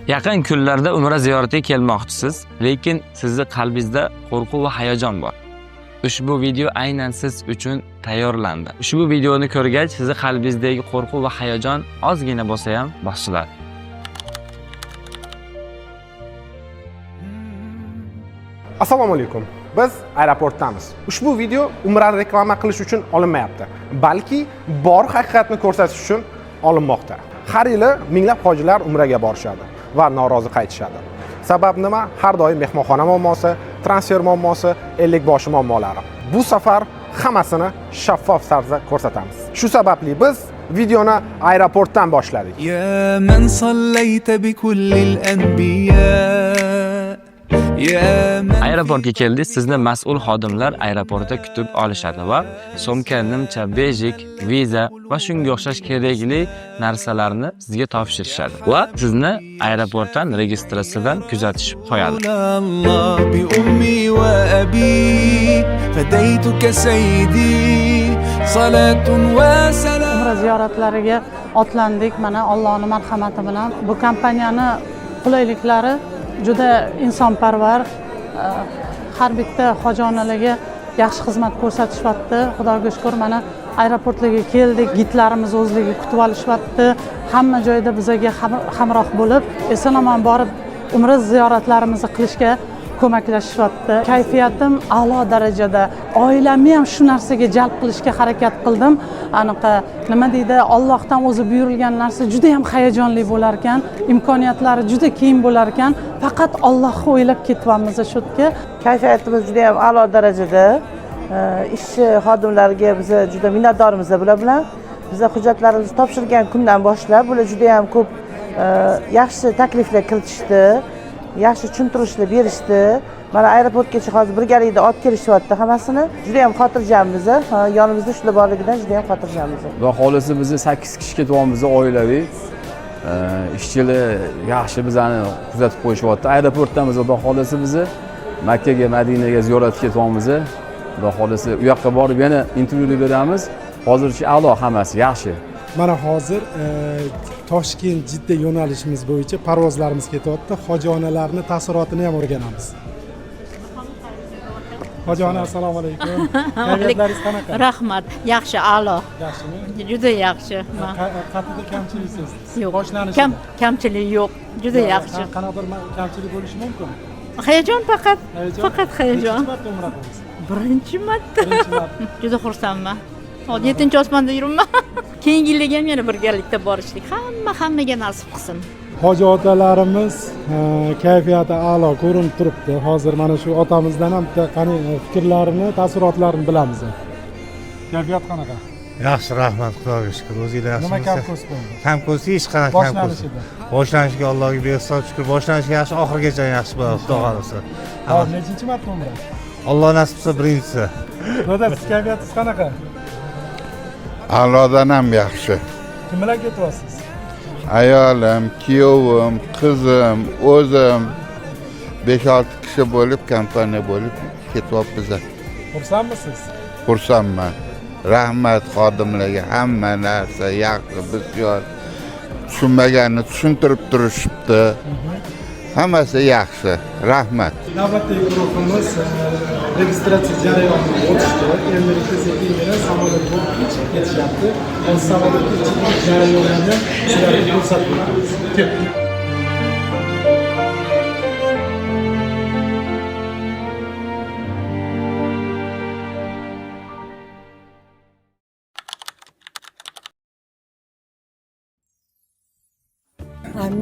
Yaqin kunlarda Umra ziyoratiga kelmoqchisiz, lekin sizni qalbingizda qo'rquv va hayajon bor. Ushbu video aynan siz uchun tayyorlandi. Ushbu videoni ko'rgach, sizni qalbingizdagi qo'rquv va hayajon ozgina bo'lsa ham bosiladi. Assalomu alaykum. Biz aeroportdamiz. Ushbu video Umrani reklama qilish uchun olinmayapti, balki bor haqiqatni ko'rsatish uchun olinmoqda. Har yili minglab hojilar Umraga borishadi va norozi qaytishadi. Sabab nima? Har doim mehmonxona muammosi, transfer muammosi, ellikboshi muammolari. Bu safar hammasini shaffof tarzda ko'rsatamiz. Shu sababli biz videoni aeroportdan boshladik. يا من صليت بكل الأنبياء يا من Aeroportga keldik, sizni mas'ul xodimlar aeroportda kutib olishadi va sumka, nimcha, bejik, viza va shunga o'xshash kerakli narsalarni sizga topshirishadi va sizni aeroportdan registratsiyadan kuzatishib qo'yadi. الله بأمي وأبي فديتك سيدي صلاة وسلام Umra ziyoratlariga otlandik, mana Allohning marhamati bilan. Bu kompaniyani qulayliklari juda insonparvar, har bitta hoji onalarga yaxshi xizmat ko'rsatishyapti. Xudoga shukur, mana aeroportlarga keldik, gidlarimiz o'zligi kutib olishyapti. Hamma joyda bizaga hamroh bo'lib, eson-omon borib umra ziyoratlarimizni qilishga ko'maklashishyapti. Kayfiyatim a'lo darajada. Oilamni ham shu narsaga jalb qilishga harakat qildim. Anaqa nima deydi, Allohdan o'zi buyurilgan narsa juda ham hayajonli bo'lar ekan, imkoniyatlari juda keng bo'lar ekan. Faqat Allohni o'ylab ketyapmiz shu yerga. Kayfiyatimiz juda ham a'lo darajada. Ishchi xodimlarga biz juda minnatdormiz bular bilan. Biza hujjatlarimizni topshirgan kundan boshlab bular juda ham ko'p yaxshi takliflar kiritishdi, yaxshi tushuntirishlar berishdi. Mana aeroportgacha hozir birgalikda olib kelishyapti hammasini. Juda ham xotirjammiz. Ha, yonimizda shular borligidan juda ham xotirjammiz. Xudo xohlasa bizni 8 kishi ketyapmiz oilaviy. Ishchilar yaxshi bizani kuzatib qo'yishyapti. Aeroportdan biz xudo xohlasa bizni Makkaga, Madinaga ziyoratga ketyapmiz. Xudo xohlasa u yoqqa borib yana intervyular beramiz. Hozircha a'lo, hammasi yaxshi. Mana hozir Toshkent Jidda yo'nalishimiz bo'yicha parvozlarimiz ketyapti. Hoji onalarni taassurotini ham o'rganamiz. Hoji ona, assalomu alaykum. Kayfiyatlaringiz qanaqa? Rahmat, yaxshi, a'lo. Yaxshimi? Juda yaxshi. Qatida kamchilik sezdingiz? Yo'q. Boshlanishida. Kamchilik yo'q, juda yaxshi. Qanaqadir kamchilik bo'lishi mumkin? Hayajon faqat. Hayajon? Faqat hayajon. Nechinchi marta umra qildingiz? Birinchi marta. Birinchi marta. Juda xursandman. Hozir 7-osmonda yuribman. Keyingi yilga ham yana birgalikda borishlik. Hamma hammaga nasib qilsin. Hoji otalarimiz kayfiyati a'lo ko'rinib turibdi. Hozir mana shu otamizdan ham bitta qani fikrlarini, taassurotlarini bilamiz. Kayfiyat qanaqa? Yaxshi, rahmat, Xudoga shukur. O'zinglar Nima yaxshimisiz? kam ko'z bo'ldi? Kam ko'z hech qanaqa kam ko'z. Boshlanishida. Boshlanishiga Allohga behisob shukur. Boshlanishi yaxshi, oxirigacha yaxshi bo'ladi, Xudo xohlasa. Hozir nechinchi marta umra? Alloh nasib qilsa birinchisi. Doda, siz kayfiyatingiz qanaqa? A'lodan ham yaxshi. Kim bilan ketyapsiz? Ayolim, kuyovim, qizim, o'zim 5-6 kishi bo'lib, kompaniya bo'lib ketyapmiz. Xursandmisiz? Xursandman. Rahmat xodimlarga, hamma narsa yaxshi, bisyor. Tushunmaganini tushuntirib turishibdi. Hammasi yaxshi. Rahmat. Navbatdagi guruhimiz registratsiya jarayonini o'tishdi. Endilikda sekingina samolyotga chiqib ketishyapti. Hozir samolyotga chiqish jarayonini sizlarga ko'rsatib o'tamiz. Ketdik.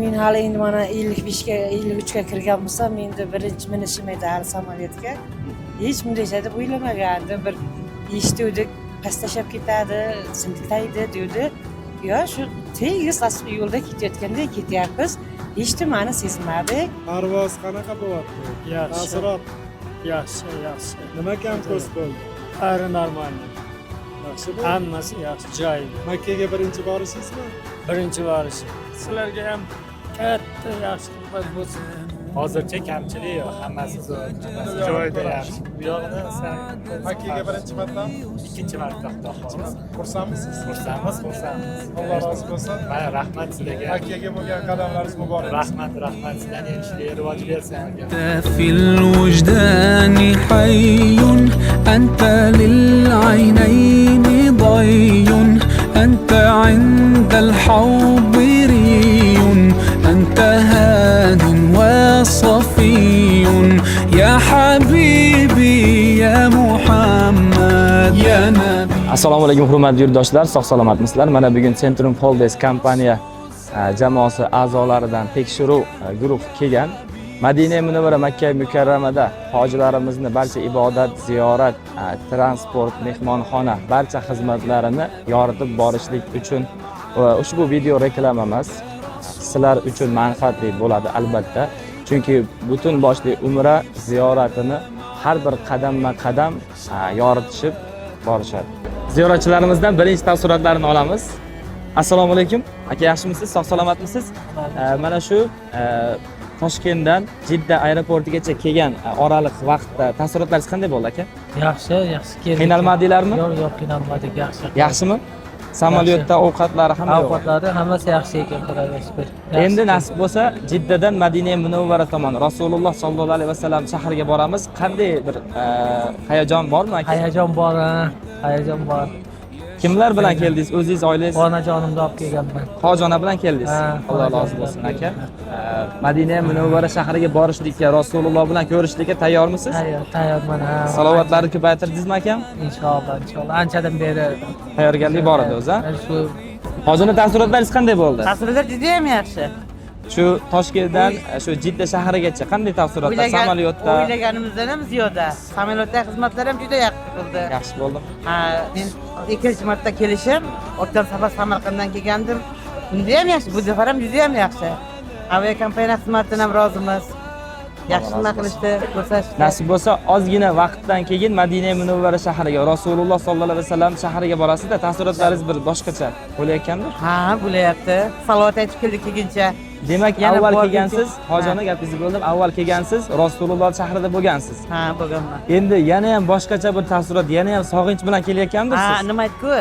Men hali endi mana 55ga, 53ga kirgan bo'lsam, endi birinchi minishim edi hali samolyotga. Hech bunday deb o'ylamagandim. Bir eshituvdik, pastlashib ketadi, silkitaydi devdi. Yo, shu tekis yo'lda ketayotgandek ketyapmiz. Hech nimani sezmadik. Parvoz qanaqa bo'lyapti? Yaxshi. Taassurot? Yaxshi, yaxshi. Nima kam ko'z bo'ldi? Bari нормально. Yaxshi bo'ldi. Hammasi yaxshi, joyida. Makkaga birinchi borishingizmi? Birinchi borishim. Sizlarga ham katta yaxshi xizmat bo'lsin. Hozircha kamchilik yo'q, hammasi zo'r, hammasi joyida, yaxshi. Bu yog'ini Makkaga birinchi martami? Ikkinchi marta, xudo xohlasa. Xursandmisiz? Xursandmiz, xursandmiz. Alloh rozi bo'lsin. Mana, rahmat sizlarga. Makkaga bo'lgan qadamlaringiz muborak. Rahmat, rahmat. Sizlarni ham ishlarga rivoj bersin. في الوجدان حي أنت للعينين ضي أنت عند الحوض ري أنت هاد وصفي يا حبيبي يا محمد يا نبي. Assalomu alaykum, hurmatli yurtdoshlar, sog' salomatmisizlar? Mana bugun Centrum Holidays kompaniya jamoasi a'zolaridan tekshiruv guruh kelgan. Madina Munavvara, Makka Mukarramada hojilarimizni barcha ibodat, ziyorat, transport, mehmonxona barcha xizmatlarini yoritib borishlik uchun va ushbu video reklamamiz sizlar uchun manfaatli bo'ladi albatta. Chunki butun boshli umra ziyoratini har bir qadamma-qadam yoritishib borishadi. Ziyoratchilarimizdan birinchi taassurotlarini olamiz. Assalomu alaykum. Aka, yaxshimisiz? Sog' salomatmisiz? Mana shu Toshkentdan Jidda aeroportigacha kelgan oraliq vaqtda taassurotlaringiz qanday bo'ldi, aka? Yaxshi, yaxshi keldik. Qiynalmadinglarmi? Yo'q, yo'q, qiynalmadik, yaxshi. Yaxshimi? Samolyotda ovqatlari hamma yo'q. Ovqatlari hammasi yaxshi ekan, Xudoga shukur. Yaxshi. Endi nasib bo'lsa, Jiddadan Madina Munavvara tomon Rasululloh sollallohu alayhi vasallam shahriga boramiz. Qanday bir hayajon bormi, aka? Hayajon bor, ha, hayajon bor. Kimlar bilan keldingiz? O'zingiz, oilangiz? Onajonimni olib kelganman. Hojona bilan keldingiz. Ha, Alloh rozi bo'lsin, aka. Madina Munavvara shahriga borishlikka, Rasululloh bilan ko'rishlikka tayyormisiz? Tayyor, tayyorman, ha. Salovatlarni ko'paytirdingizmi, akam? Inshaalloh, inshaalloh. Anchadan beri tayyorgarlik bor edi o'zi, ha? Shu. Hojona, taassurotlaringiz qanday bo'ldi? Taassurotlar juda ham yaxshi. Shu Toshkentdan shu Jidda shahrigacha qanday taassurotlar? Samolyotda O'ylaganimizdan ham ziyoda. Samolyotda xizmatlar ham juda yaxshi bo'ldi. Yaxshi bo'ldimi? Ha, men ikkinchi marta kelishim, o'tgan safar Samarqanddan kelgandim. Bunda ham yaxshi, bu safar ham juda ham yaxshi. Aviakompaniya xizmatidan ham rozimiz. Yaxshi xizmat qilishdi, ko'rsatishdi. Nasib bo'lsa, ozgina vaqtdan keyin Madina Munavvara shahriga, Rasululloh sollallohu alayhi vasallam shahriga borasizda, taassurotlaringiz bir boshqacha bo'layotgandir? Ha, bo'layapti. Salovat aytib keldik kelguncha. Demak, Yana avval borguncha- kelgansiz, hojona, gapingizni bo'ldim. Avval kelgansiz, Rasululloh shahrida bo'lgansiz. Ha, bo'lganman. Endi yana ham boshqacha bir taassurot, yana ham sog'inch bilan kelayotgandirsiz? Ha, nima aytku?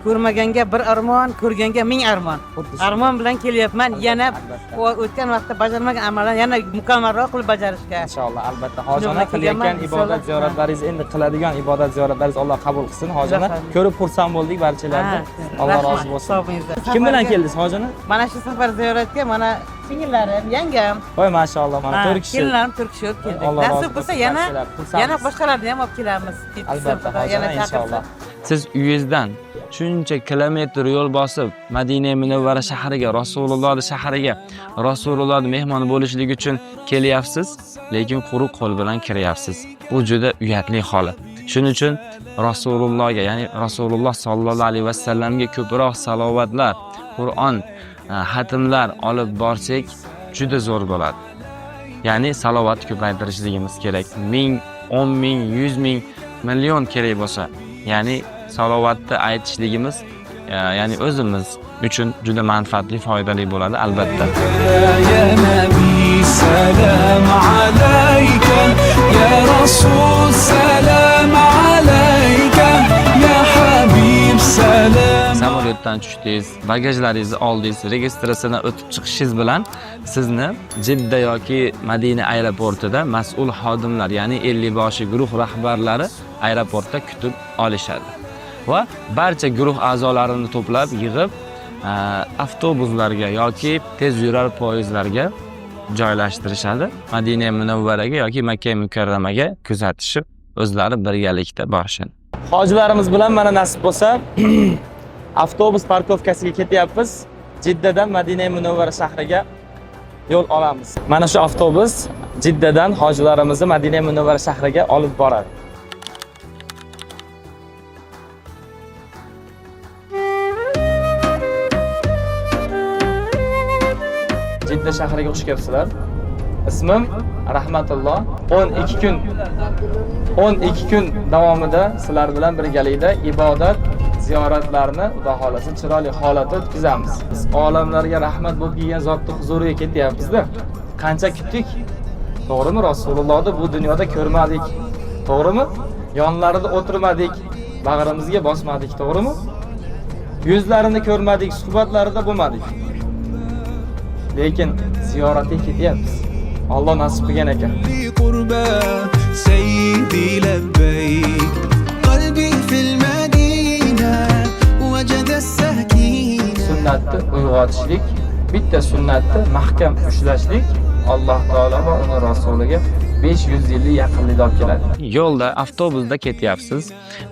Ko'rmaganga bir armon, ko'rganga ming armon. Armon bilan kelyapman. Yana o'tgan vaqtda bajarmagan amallarni yana mukammalroq qilib bajarishga. Inshaalloh, albatta. Hojona, qilayotgan ibodat ziyoratlaringiz, endi qiladigan ibodat ziyoratlaringiz Alloh qabul qilsin, hojona. Ko'rib xursand bo'ldik barchalarni. Alloh rozi bo'lsin. Kim bilan keldingiz, hojona? Mana shu safar ziyoratga mana singillarim, yangam. Voy, mashalloh, mana 4 kishi. Kelinlarim 4 kishi olib keldik. Nasib bo'lsa yana boshqalarni ham olib kelamiz. Albatta, hojona, inshaalloh. Siz uyingizdan shuncha kilometr yo'l bosib Madina Munavvara shahriga, Rasululloh shahriga, Rasululloh mehmon bo'lishlik uchun kelyapsiz, lekin quruq qo'l bilan kiryapsiz. Bu juda uyatli holat. Shuning uchun Rasulullohga, ya'ni Rasululloh sollallohu alayhi vasallamga ko'proq salovatlar, Qur'on, xatmlar olib borsak juda zo'r bo'ladi. Ya'ni salovat ko'paytirishligimiz kerak. 1000, 10 000, 100 000, million kerak bo'lsa, ya'ni salovatni aytishligimiz, ya'ni o'zimiz uchun juda manfaatli, foydali bo'ladi albatta. يا نبي سلام عليك يا رسول سلام عليك يا حبيب سلام. Samolyotdan tushdingiz, bagajlaringizni oldingiz, registratsiyadan o'tib chiqishingiz bilan sizni Jidda yoki Madina aeroportida mas'ul xodimlar, ya'ni 50 boshi guruh rahbarlari aeroportda kutib olishadi. Va barcha guruh a'zolarini to'plab, yig'ib, avtobuslarga yoki tez yurar poyezdlarga joylashtirishadi. Madina Munavvaraga yoki Makka Mukarramaga kuzatishib, o'zlari birgalikda borishadi. Hojilarimiz bilan mana nasib bo'lsa avtobus parkovkasiga ketyapmiz. Jiddadan Madina Munavvara shahriga yo'l olamiz. Mana shu avtobus Jiddadan hojilarimizni Madina Munavvara shahriga olib boradi. Jidda shahriga xush kelibsizlar. Ismim Rahmatulloh. 12 kun davomida sizlar bilan birgalikda ibodat ziyoratlarni Xudo xolasa chiroyli holatda o'tkazamiz. Biz olamlarga rahmat bo'lib kelgan zotning huzuriga ketyapmiz-da. Qancha kutdik? To'g'rimi? Rasulullohni bu dunyoda ko'rmadik. To'g'rimi? Yonlarida o'tirmadik, bag'rimizga bosmadik, to'g'rimi? Yuzlarini ko'rmadik, suhbatlarida bo'lmadik. Lekin ziyoratga ketyapmiz. Alloh nasib qilgan ekan. قربى سيدي لبيك قلبي في المدينة وجد السكينة Sunnatni uyg'otishlik, bitta sunnatni mahkam ushlashlik Alloh taolo va uni rasuliga 500 yillik yaqinlikni olib keladi. Yo'lda avtobusda ketyapsiz.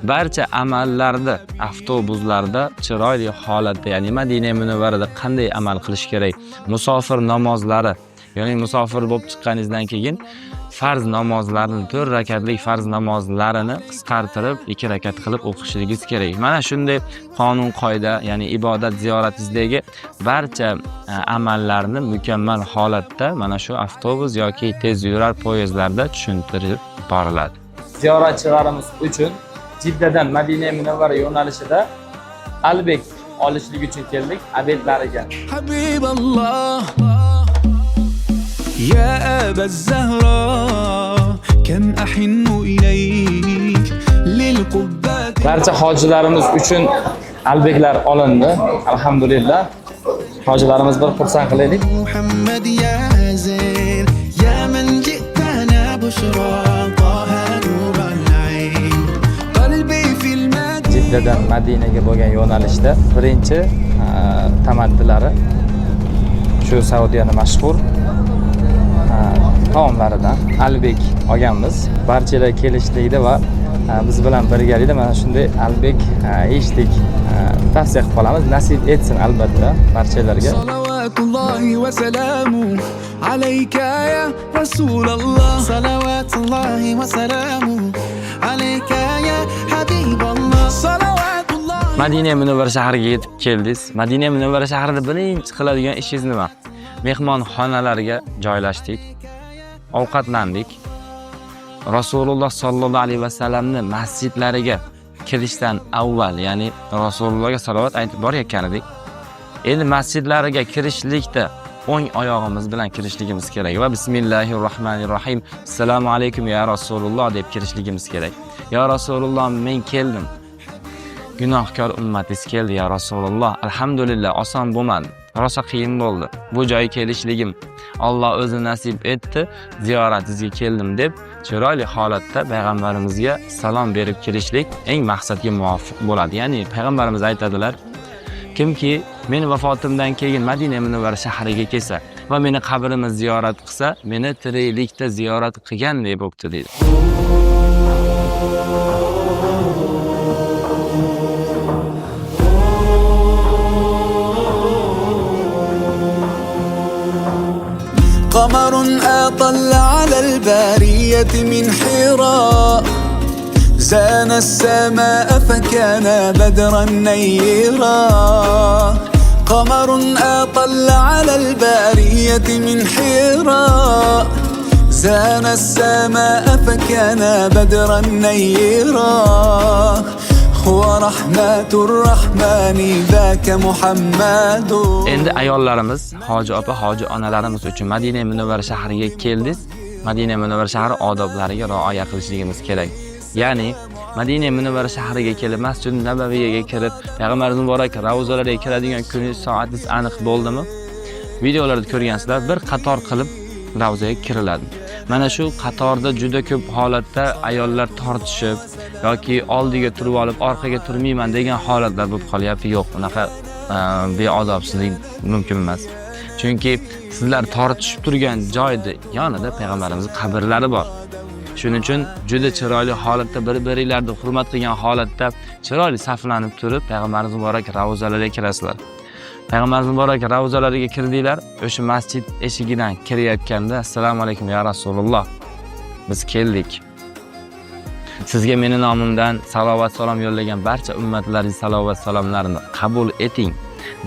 Barcha amallarda avtobuslarda chiroyli holatda, ya'ni Madina Munavvarada qanday amal qilish kerak? Musofir namozlari, ya'ni musofir bo'lib chiqqaningizdan keyin farz namozlarini 4 rakatlik farz namozlarini qisqartirib 2 rakat qilib o'qishingiz kerak. Mana shunday qonun qoida, ya'ni ibodat ziyoratingizdagi barcha amallarni mukammal holatda mana shu avtobus yoki tez yurar poyezdlarda tushuntirib boriladi. Ziyoratchilarimiz uchun Jiddadan Madina Munavvara yo'nalishida Albek olishlik uchun keldik obedlariga. حبيب الله يا أبا الزهراء كم أحن إليك للقبات Barcha hojilarimiz uchun albeklar olindi. Alhamdulillah. Hojilarimiz bir xursand qilaylik. محمد يا زين يا من جئتنا بشرى طه نور العين قلبي في المدينة Jiddadan Madinaga bo'lgan yo'nalishda birinchi tamaddilari shu Saudiyani mashhur taomlaridan albek olganmiz. Barchalar kelishlikda va biz bilan birgalikda mana shunday albek yeyishlik tavsiya qilib qolamiz. Nasib etsin albatta barchalarga. صلوات الله وسلامه عليك يا رسول الله صلوات الله وسلامه عليك يا حبيب الله صلوات الله Madina Munavvara shahriga yetib keldingiz. Madina Munavvara shahrida birinchi qiladigan ishingiz nima? Mehmonxonalarga joylashdik, ovqatlandik. Rasululloh sollallohu alayhi vasallamni masjidlariga kirishdan avval, ya'ni Rasulullohga salovat aytib borayotgan edik. Endi masjidlariga kirishlikda o'ng oyog'imiz bilan kirishligimiz kerak va bismillahirrohmanirrohim, assalomu alaykum ya Rasululloh deb kirishligimiz kerak. Ya Rasululloh, men keldim. Gunohkor ummatingiz keldi ya Rasululloh. Alhamdulillah, oson bo'lmadi. Rosa qiyin bo'ldi. Bu joyga kelishligim Alloh o'zi nasib etdi, ziyoratingizga keldim deb chiroyli holatda payg'ambarimizga salom berib kirishlik eng maqsadga muvofiq bo'ladi. Ya'ni payg'ambarimiz aytadilar, kimki meni vafotimdan keyin Madina Munavvara shahriga kelsa va meni qabrimni ziyorat qilsa, meni tiriklikda ziyorat qilganday bo'pti deydi. قمر أطل على البارية من حراء زان السماء فكان بدرا نيرا قمر أطل على البارية من حراء زان السماء فكان بدرا نيرا هو رحمة الرحمن ذاك محمد. Endi ayollarimiz, hoji opa, hoji onalarimiz uchun Madina Munavvara shahriga keldingiz. Madina Munavvara shahri odoblariga rioya qilishligimiz kerak. Ya'ni Madina Munavvara shahriga kelib, Masjid Nabaviyga kirib, Payg'ambar muborak ravzalariga kiradigan kuningiz, soatingiz aniq bo'ldimi? Videolarda ko'rgansizlar, bir qator qilib ravzaga kiriladi. Mana shu qatorda juda ko'p holatda ayollar tortishib yoki oldiga turib olib, orqaga turmayman degan holatlar bo'lib qolyapti. Yo'q, unaqa beodobsizlik mumkin emas. Chunki sizlar tortishib turgan joyda yonida payg'ambarimizning qabrlari bor. Shuning uchun juda chiroyli holatda bir-biringlarni hurmat qilgan holatda chiroyli saflanib turib payg'ambarimiz muborak ravzalariga kirasizlar. Payg'ambarimiz muborak ravzalariga kirdinglar, o'sha masjid eshigidan kirayotganda assalomu alaykum ya Rasululloh, biz keldik. Sizga meni nomimdan salovat salom yo'llagan barcha ummatlarning salovat salomlarini qabul eting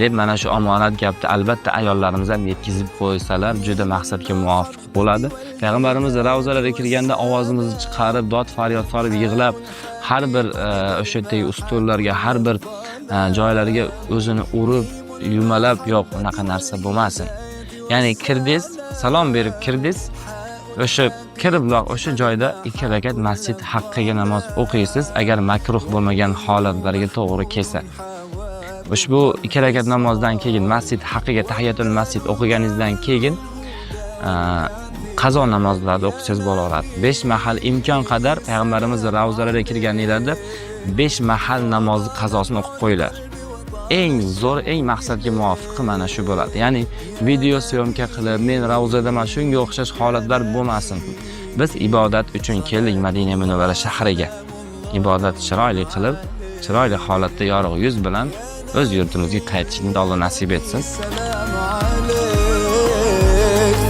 deb mana shu omonat gapni albatta ayollarimiz ham yetkazib qo'ysalar juda maqsadga muvofiq bo'ladi. Payg'ambarimiz ravzalariga kirganda ovozimizni chiqarib, dod faryod solib yig'lab, har bir o'sha yerdagi ustullarga, har bir joylarga o'zini urib, yumalab, yo'q, unaqa narsa bo'lmasin. Ya'ni kirdingiz, salom berib kirdingiz, O'sha kiribloq o'sha joyda 2 rakat masjid haqqiga namoz o'qiysiz, agar makruh bo'lmagan holatlarga to'g'ri kelsa. Ushbu 2 rakat namozdan keyin masjid haqqiga tahiyatul masjid o'qiganingizdan keyin qazo namozlarni o'qisangiz bo'laveradi. 5 mahal imkon qadar payg'ambarimiz ravzalariga kirganinglarda 5 mahal namozni qazosini o'qib qo'yinglar. Eng zo'r, eng maqsadga muvofiqi mana shu bo'ladi. Ya'ni video syomka qilib, men ravzadaman, shunga o'xshash holatlar bo'lmasin. Biz ibodat uchun keldik Madina Munavvara shahriga. Ibodat chiroyli qilib, chiroyli holatda yorug' yuz bilan o'z yurtimizga qaytishni Alloh nasib etsin.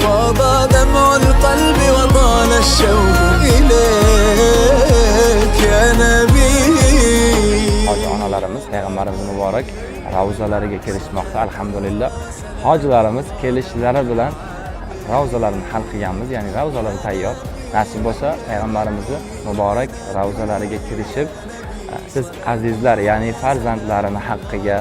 فاض دمع القلب وطال الشوق إليك يا نبي. Hoji onalarimiz payg'ambarimiz muborak ravzalariga kirishmoqda, alhamdulillah. Hojilarimiz kelishlari bilan ravzalarini hal qilganmiz, ya'ni ravzalar tayyor. Nasib bo'lsa payg'ambarimizni muborak ravzalariga kirishib, siz azizlar, ya'ni farzandlarini haqqiga,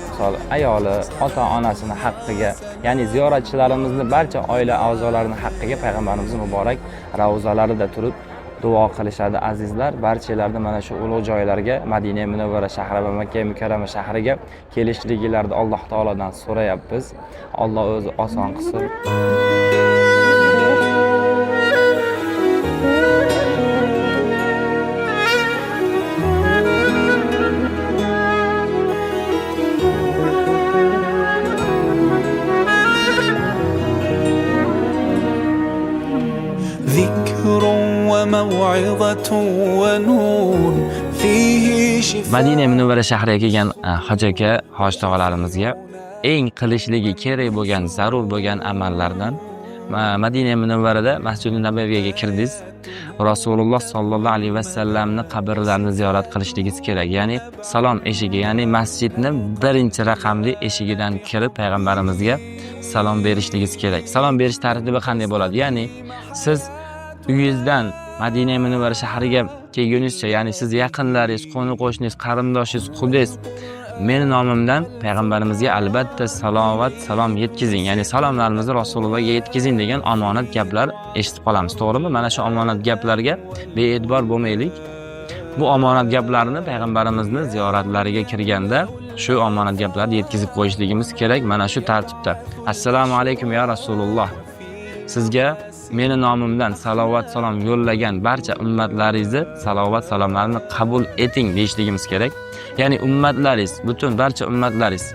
misol ayoli, ota-onasini haqqiga, ya'ni ziyoratchilarimizni barcha oila a'zolarini haqqiga payg'ambarimiz muborak ravzalarida turib duo qilishadi azizlar. Barchalarni mana shu ulug' joylarga, Madina Munavvara shahri va Makka Mukarrama shahriga kelishliklarini Alloh taolodan so'rayapmiz. Alloh o'zi oson qilsin. وموعظة ونور فيه شفاء. Madina Munavvara shahriga kelgan hoji aka, hoji tog'alarimizga eng qilishligi kerak bo'lgan, zarur bo'lgan amallardan Madina Munavvarada Masjidi Nabaviyga kirdingiz, Rasululloh sollallohu alayhi vasallamni qabrlarini ziyorat qilishligingiz kerak. Ya'ni salom eshigi, ya'ni masjidni 1 raqamli eshigidan kirib payg'ambarimizga salom berishligingiz kerak. Salom berish tartibi qanday bo'ladi? Ya'ni siz uyingizdan Madina Munavvara shahriga kelgunizcha, ya'ni siz yaqinlaringiz, qo'ni-qo'shningiz, qarindoshingiz, qudangiz meni nomimdan payg'ambarimizga albatta salovat, salom yetkazing. Ya'ni salomlarimizni Rasulullohga yetkazing degan omonat gaplar eshitib qolamiz, to'g'rimi? Mana shu omonat gaplarga bee'tibor bo'lmaylik. Bu omonat gaplarni payg'ambarimizni ziyoratlariga kirganda shu omonat gaplarni yetkazib qo'yishligimiz kerak mana shu tartibda. Assalomu alaykum ya Rasululloh. Sizga meni nomimdan salovat salom yo'llagan barcha ummatlaringizni salovat salomlarini qabul eting deyishligimiz kerak. Ya'ni ummatlaringiz, butun barcha ummatlaringiz,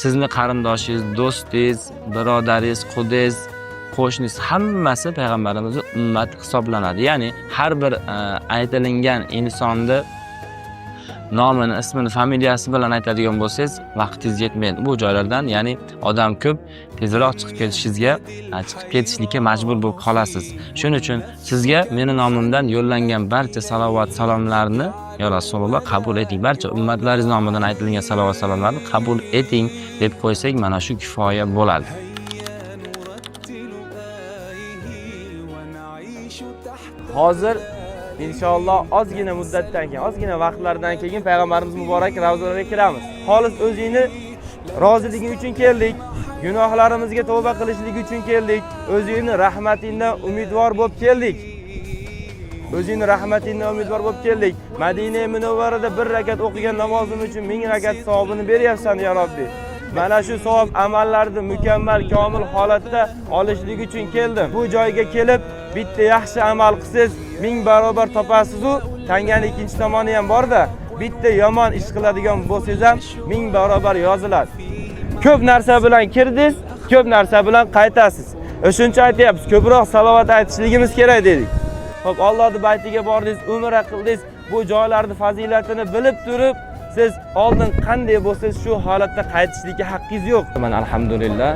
sizni qarindoshingiz, do'stingiz, birodaringiz, qudangiz, qo'shningiz hammasi payg'ambarimizni ummati hisoblanadi. Ya'ni har bir aytilingan insonni nomini, ismini, familiyasi bilan aytadigan bo'lsangiz, vaqtingiz yetmaydi. Bu joylardan, ya'ni odam ko'p, tezroq chiqib ketishingizga, chiqib ketishlikka majbur bo'lib qolasiz. Shuning uchun sizga meni nomimdan yo'llangan barcha salovat salomlarni ya Rasululloh qabul eting. Barcha ummatlaringiz nomidan aytilgan salovat salomlarni qabul eting deb qo'ysak, mana shu kifoya bo'ladi. Hozir inshaalloh ozgina muddatdan keyin, ozgina vaqtlardan keyin payg'ambarimiz muborak ravzalariga kiramiz. Xolis o'zingni roziliging uchun keldik, gunohlarimizga tavba qilishlik uchun keldik, o'zingni rahmatingdan umidvor bo'lib keldik. O'zingni rahmatingdan umidvor bo'lib keldik. Madina Munavvarada 1 rakat o'qigan namozim uchun 1000 rakat savobini beryapsan ya Robbi. Mana shu savob amallarni mukammal, komil holatda olishlik uchun keldim. Bu joyga kelib bitta yaxshi amal qilsangiz 1000 barobar topasiz u. Tangani ikkinchi tomoni ham bor-da, bitta yomon ish qiladigan bo'lsangiz ham 1000 barobar yoziladi. Ko'p narsa bilan kirdingiz, ko'p narsa bilan qaytasiz. O'shuncha aytyapmiz, ko'proq salovat aytishligimiz kerak dedik. Xo'p, Allohning baytiga bordingiz, umra qildingiz, bu joylarning fazilatini bilib turib, siz oldin qanday bo'lsangiz shu holatda qaytishlikka haqqingiz yo'q. Mana alhamdulillah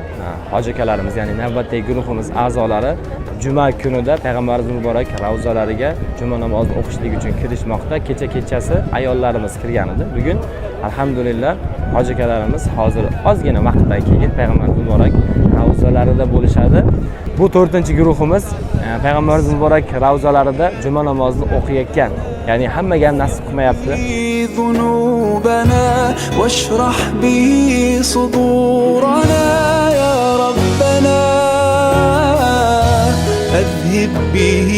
hoji akalarimiz, ya'ni navbatdagi guruhimiz a'zolari juma kunida payg'ambarimiz muborak ravzalariga juma namozini o'qishlik uchun kirishmoqda. Kecha kechasi ayollarimiz kirgan edi. Bugun alhamdulillah hoji akalarimiz hozir ozgina vaqtdan keyin payg'ambarimiz muborak ravzalarida bo'lishadi. Bu 4-guruhimiz payg'ambarimiz muborak ravzalarida juma namozini o'qiyotgan. Ya'ni hammaga ham nasib qilmayapti. ذنوبنا واشرح به صدورنا يا ربنا. أذهب به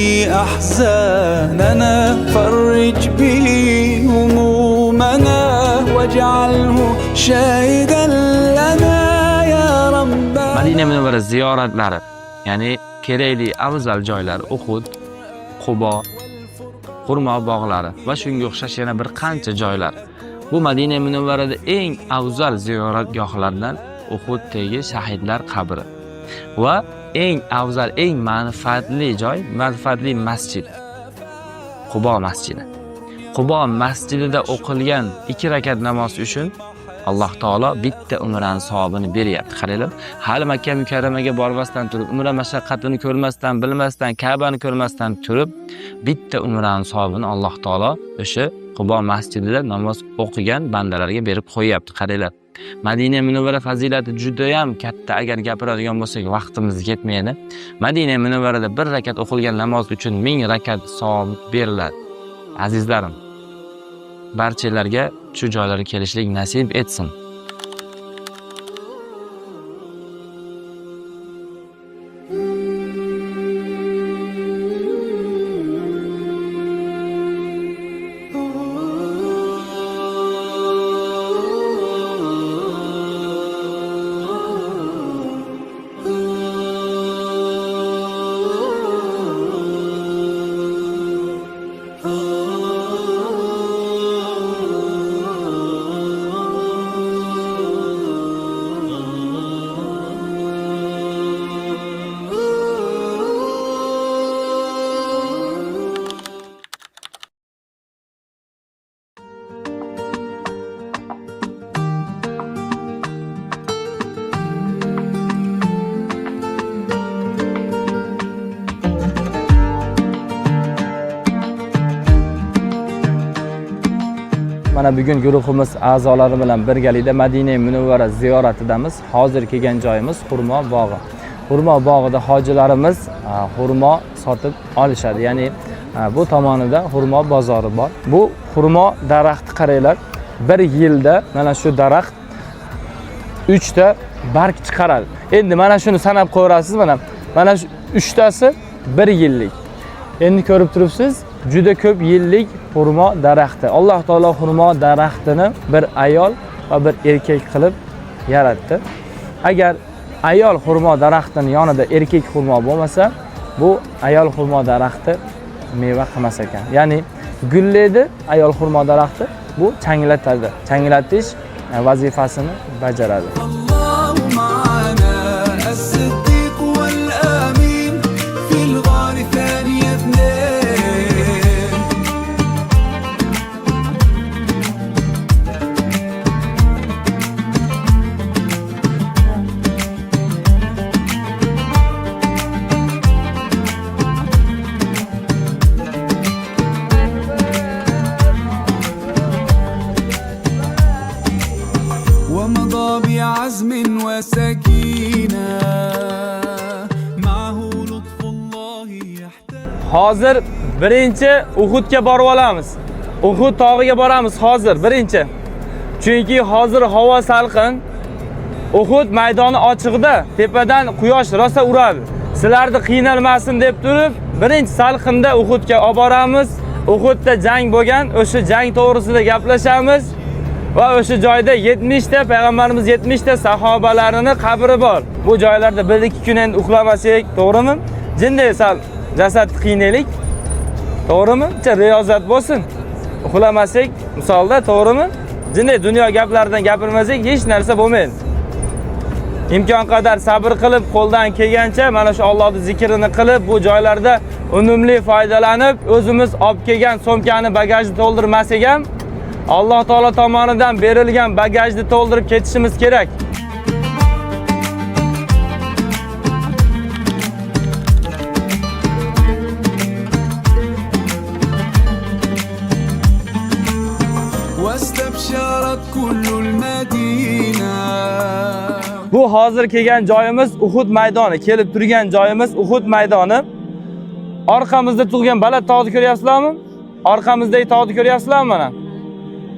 أحزاننا، فرج به همومنا، واجعله شاهدا لنا يا رب. Madina Munavvara ziyoratlari, ya'ni kerakli afzal joylar Uhud, Qubo, xurmo bog'lari va shunga o'xshash yana bir qancha joylar. Bu Madina Munavvarada eng afzal ziyoratgohlardan Uhuddagi shahidlar qabri va eng afzal, eng manfaatli joy, manfaatli masjid Qubo masjidi. Qubo masjidida o'qilgan 2 rakat namoz uchun Alloh taolo bitta umrani savobini beryapti. Qaranglar, hali Makka mukarramaga bormasdan turib, umra mashaqqatini ko'rmasdan, bilmasdan, Ka'bani ko'rmasdan turib, bitta umrani savobini Alloh taolo o'sha Qubo masjidida namoz o'qigan bandalarga berib qo'yapti. Qaranglar. Madina Munavvara fazilati juda ham katta. Agar gapiradigan bo'lsak, vaqtimiz yetmaydi. Madina Munavvarada bir rakat o'qilgan namoz uchun 1000 rakat savob beriladi. Azizlarim, barchalarga shu joylarga kelishlik nasib etsin. Mana bugun guruhimiz a'zolari bilan birgalikda Madina Munavvara ziyoratidamiz. Hozir kelgan joyimiz xurmo bog'i. Xurmo bog'ida hojilarimiz xurmo sotib olishadi. Ya'ni bu tomonida xurmo bozori bor. Bu xurmo daraxti qaranglar, bir yilda mana shu daraxt 3 ta barg chiqaradi. Endi mana shuni sanab qo'yasiz, mana shu 3 tasi 1 yillik. Endi ko'rib turibsiz, juda ko'p yillik xurmo daraxti. Alloh taolo xurmo daraxtini bir ayol va bir erkak qilib yaratdi. Agar ayol xurmo daraxtining yonida erkak xurmo bo'lmasa, bu ayol xurmo daraxti meva qilmas ekan. Ya'ni gullaydi ayol xurmo daraxti, bu changlatadi. Changlatish vazifasini bajaradi. ومضى بعزم وسكينة معه لطف الله يحتاج. Hozir birinchi Uhudga borib olamiz. Uhud tog'iga boramiz hozir birinchi. Chunki hozir havo salqin. Uhud maydoni ochiqda, tepadan quyosh rosa uradi. Sizlarni qiynalmasin deb turib, birinchi salqinda Uhudga olib boramiz. Uhudda jang bo'lgan, o'sha jang to'g'risida gaplashamiz. Va o'sha joyda 70 ta payg'ambarimiz 70 ta sahobalarini qabri bor. Bu joylarda 1-2 kun endi uxlamasak, to'g'rimi? Jinday sal jasadni qiynaylik. To'g'rimi? Bitta riyozat bo'lsin. Uxlamasak, misolda, to'g'rimi? Jinday dunyo gaplaridan gapirmasak hech narsa bo'lmaydi. Imkon qadar sabr qilib, qo'ldan kelgancha mana shu Allohning zikrini qilib, bu joylarda unumli foydalanib, o'zimiz olib kelgan sumkani, bagajni to'ldirmasak ham Alloh taolo tomonidan berilgan bagajni to'ldirib ketishimiz kerak. Bu hozir kelgan joyimiz Uhud maydoni, kelib turgan joyimiz Uhud maydoni. Orqamizda turgan baland tog'ni ko'ryapsizlarmi? Orqamizdagi tog'ni ko'ryapsizlarmi mana?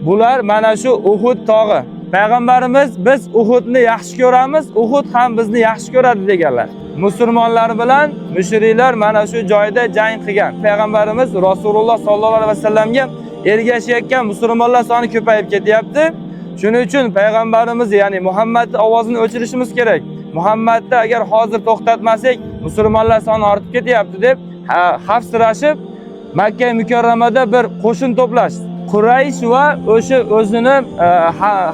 Bular mana shu Uhud tog'i. Payg'ambarimiz biz Uhudni yaxshi ko'ramiz, Uhud ham bizni yaxshi ko'radi deganlar. Musulmonlar bilan mushriklar mana shu joyda jang qilgan. Payg'ambarimiz Rasululloh sollallohu alayhi vasallamga ergashayotgan musulmonlar soni ko'payib ketyapti. Shuning uchun payg'ambarimiz, ya'ni Muhammadning ovozini o'chirishimiz kerak. Muhammadni agar hozir to'xtatmasak, musulmonlar soni ortib ketyapti deb xavfsirashib Makka mukarramada bir qo'shin to'plashdi. Quraysh va o'sha o'zini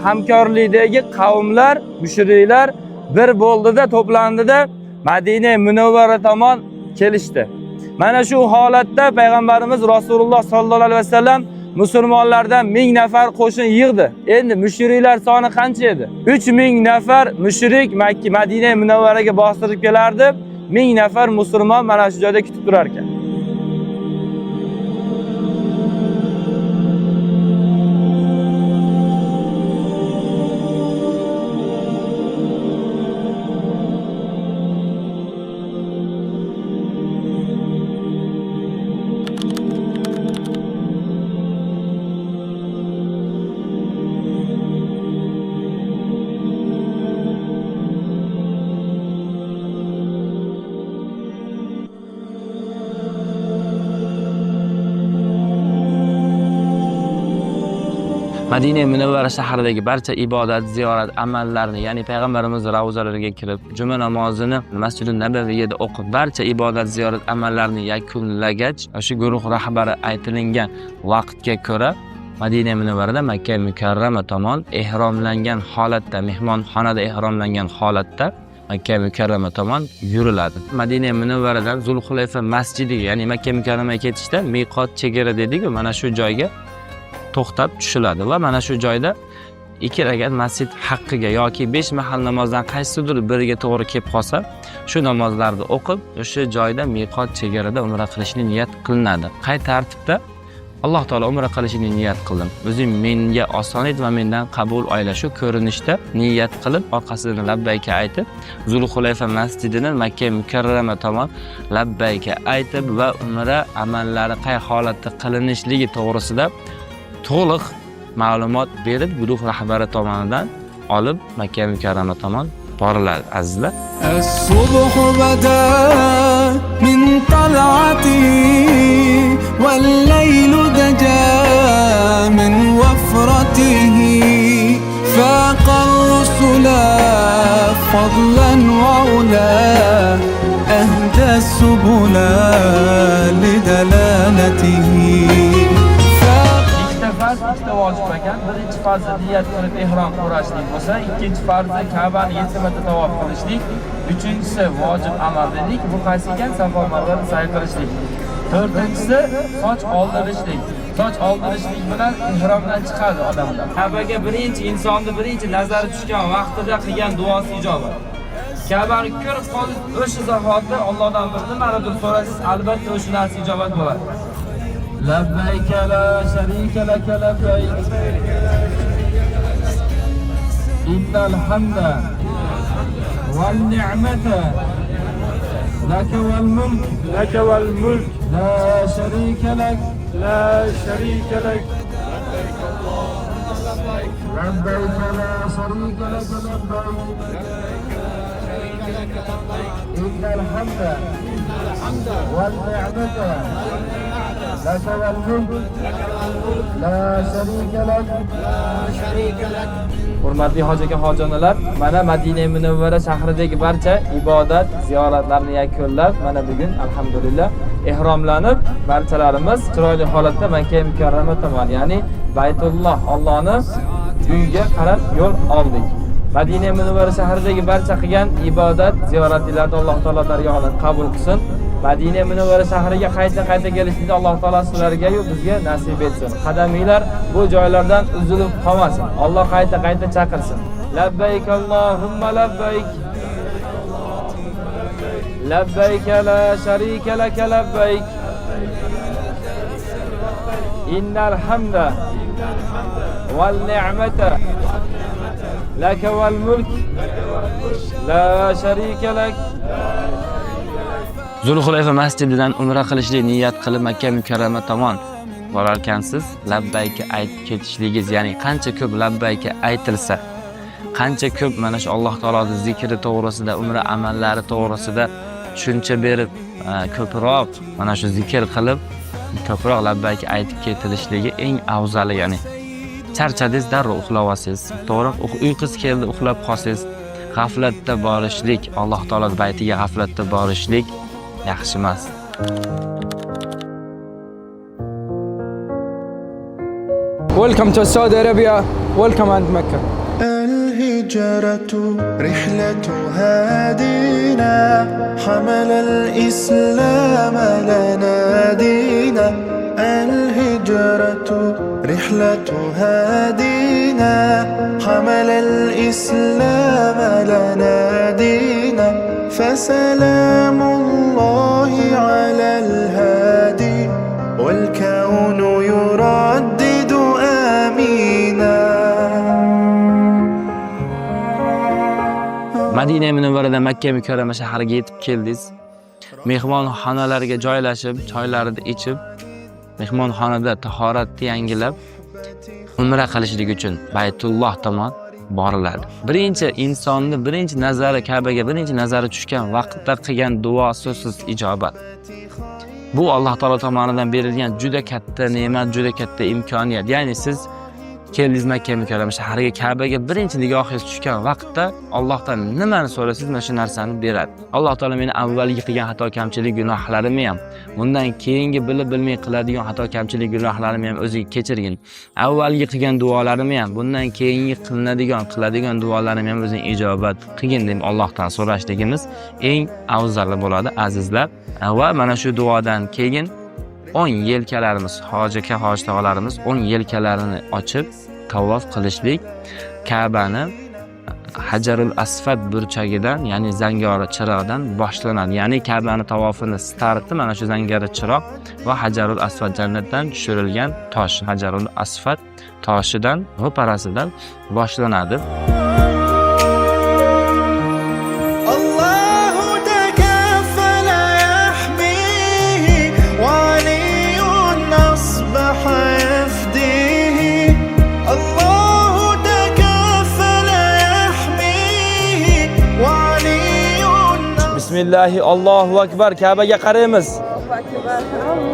hamkorlikdagi qavmlar, mushriklar bir bo'ldida, to'plandida Madina Munavvara tomon kelishdi. Mana shu holatda payg'ambarimiz Rasululloh sollallohu alayhi vasallam musulmonlardan 1000 nafar qo'shin yig'di. Endi mushriklar soni qancha edi? 3000 nafar mushrik Makka Madina Munavvaraga bostirib kelardi. 1000 nafar musulmon mana shu joyda kutib turar ekan. Madina Munavvara shahridagi barcha ibodat, ziyorat amallarini, ya'ni payg'ambarimiz ravzalariga kirib, juma namozini Masjidi Nabaviyada o'qib, barcha ibodat, ziyorat amallarini yakunlagach, o'sha guruh rahbari aytilingan vaqtga ko'ra Madina Munavvarada Makka Mukarrama tomon ehromlangan holatda, mehmonxonada ehromlangan holatda Makka Mukarrama tomon yuriladi. Madina Munavvaradan Zulhulayfa masjidiga, ya'ni Makka Mukarramaga ketishda miqot chegara dedik-ku, mana shu joyga to'xtab tushiladi va mana shu joyda 2 rakat masjid haqqiga yoki 5 mahal namozdan qaysidir biriga to'g'ri kelib qolsa, shu namozlarni o'qib, o'sha joyda miqot chegarada umra qilishni niyat qilinadi. Qay tartibda? Alloh taolo umra qilishni niyat qildim. O'zing menga oson et va mendan qabul ayla. Shu ko'rinishda niyat qilib, orqasidan labbayka aytib, Zulhulayfa masjidini Makka Mukarrama tomon labbayka aytib va umra amallari qay holatda qilinishligi to'g'risida to'liq ma'lumot berib, guruh rahbari tomonidan olib Makka Mukarrama tomon boriladi azizlar. الصبح بدا من طلعته والليل دجا من وفرته فاق الرسل فضلا وعلا أهدى السبل لدلالته. Farz ikkita vojib ekan. Birinchi farzi niyat qilib ihrom qurashlik bo'lsa, ikkinchi farzi Ka'bani 7 marta tavof qilishlik, uchinchisi vojib amal dedik. Bu qaysi ekan? Safo Marvada sa'y qilishlik. To'rtinchisi soch oldirishlik. Soch oldirishlik bilan ihromdan chiqadi odamlar. Ka'baga birinchi insonni birinchi nazari tushgan vaqtida qilgan duosi ijobat. Ka'bani ko'rib qolib, o'sha zahotda Allohdan bir nimanidir so'rasangiz, albatta o'sha narsa ijobat bo'ladi. لبيك لا شريك لك لبيك إن الحمد والنعمة لك والملك لك والملك لا شريك لك لا شريك لك لبيك لا شريك لك لبيك إن الحمد والنعمة لك والملك لا شريك لك لا شريك لك. Hurmatli hoji aka hojonalar, mana Madina Munavvara shahridagi barcha ibodat, ziyoratlarni yakunlab, mana bugun alhamdulillah ihromlanib, barchalarimiz chiroyli holatda Makka Mukarrama tomon, ya'ni Baytulloh Allohning uyiga qarab yo'l oldik. Madina Munavvara shahridagi barcha qilgan ibodat, ziyoratlarni Alloh taolo dargohidan qabul qilsin. Madina Munavvara shahriga qayta-qayta kelishni Alloh taolo sizlarga-yu bizga nasib etsin. Qadaminglar bu joylardan uzilib qolmasin. Alloh qayta-qayta chaqirsin. Labbayk Allohumma labbayk. Labbayk la sharika lak labbayk. Innal hamda val ni'mata lak val mulk la sharika lak. Zulhulayfa masjididan umra qilishni niyat qilib Makka Mukarrama tomon borarkansiz, labbayka aytib ketishligingiz, ya'ni qancha ko'p labbayka aytilsa, Qancha ko'p mana shu Alloh taoloni zikri to'g'risida, umra amallari to'g'risida tushuncha berib, ko'proq mana shu zikr qilib, ko'proq labbayk aytib ketilishligi eng afzali. Ya'ni charchadingiz, darrov uxlab olsangiz, to'g'ri, uyqusi keldi, uxlab qolsangiz, g'aflatda borishlik, Alloh taolo baytiga g'aflatda borishlik yaxshi emas. Welcome to Saudi Arabia, welcome and Mecca. الهجرة رحلة هادينا، حمل الإسلام لنا دينا. الهجرة رحلة هادينا، حمل الإسلام لنا دينا. فسلام الله على الهادي، والكون يردد آمينا. Madina Munavvarada Makka Mukarrama shahriga yetib keldingiz. Mehmonxonalarga joylashib, choylarni ichib, mehmonxonada tahoratni yangilab, umra qilishlik uchun Baytulloh tomon boriladi. Birinchi insonni birinchi nazari Ka'baga birinchi nazari tushgan vaqtda qilgan duo so'zsiz ijobat. Bu Alloh taolo tomonidan berilgan juda katta ne'mat, juda katta imkoniyat. Ya'ni siz keldingiz Makka Mukarrama shahriga, Ka'baga birinchi nigohingiz tushgan vaqtda Allohdan nimani so'rasangiz mana shu narsani beradi. Alloh taolo meni avvalgi qilgan xato kamchilik gunohlarimni ham, bundan keyingi bilib bilmay qiladigan xato kamchilik gunohlarimni ham o'ziga kechirgin. Avvalgi qilgan duolarimni ham, bundan keyingi qiladigan duolarimni ham o'zing ijobat qilgin deb Allohdan so'rashligimiz eng afzali bo'ladi azizlar. Va mana shu duodan keyin o'ng yelkalarimiz, hoji aka, hoji tog'alarimiz o'ng yelkalarini ochib tavof qilishlik Ka'bani Hajarul Asfad burchagidan, ya'ni zangori chiroqdan boshlanadi. Ya'ni Ka'bani tavofini starti mana shu zangori chiroq va Hajarul Asfad jannatdan tushirilgan tosh, Hajarul Asfad toshidan, ro'parasidan boshlanadi. Bismillahi, Allohu akbar. Ka'baga qaraymiz.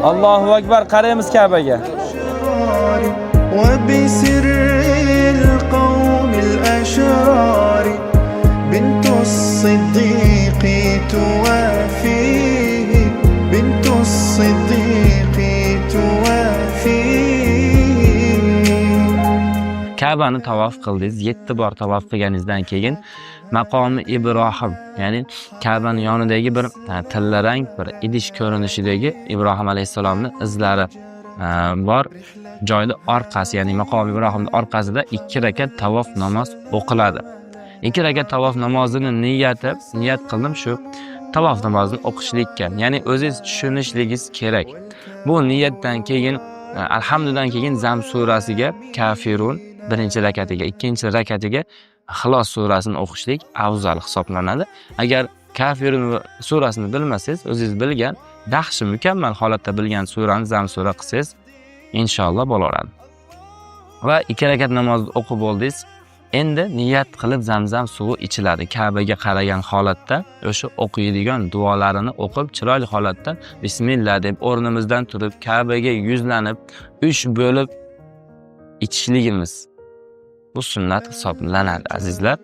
Allohu akbar, qaraymiz Ka'baga. Va bisirril qawmil ashrar bintu as-siddiqi tuwafihi, bintu as-siddiqi tuwafihi. Ka'bani tavof qildingiz, 7 bor tavof qilganingizdan keyin maqomi Ibrohim, ya'ni Ka'bani yonidagi bir tillarang bir idish ko'rinishidagi Ibrohim alayhissalomning izlari bor joyda orqasi, ya'ni maqomi Ibrohimning orqasida 2 rakat tavof namoz o'qiladi. 2 rakat tavof namozini niyat qildim shu tavof namozini o'qishlikka, ya'ni o'zingiz tushunishligingiz kerak. Bu niyatdan keyin alhamdudan keyin Zam surasiga Kafirun birinchi rakatiga, ikkinchi rakatiga Ixlos surasini o'qishlik afzal hisoblanadi. Agar Kafirun surasini bilmasangiz, o'zingiz bilgan, yaxshi mukammal holatda bilgan surani Zam sura qilsangiz inshaalloh bo'laveradi. Va 2 rakat namozni o'qib bo'ldingiz. Endi niyat qilib Zamzam suvi ichiladi. Ka'baga qaragan holatda o'sha o'qiydigan duolarini o'qib, chiroyli holatda bismillah deb o'rnimizdan turib Ka'baga yuzlanib 3 bo'lib ichishligimiz bu sunnat hisoblanadi azizlar.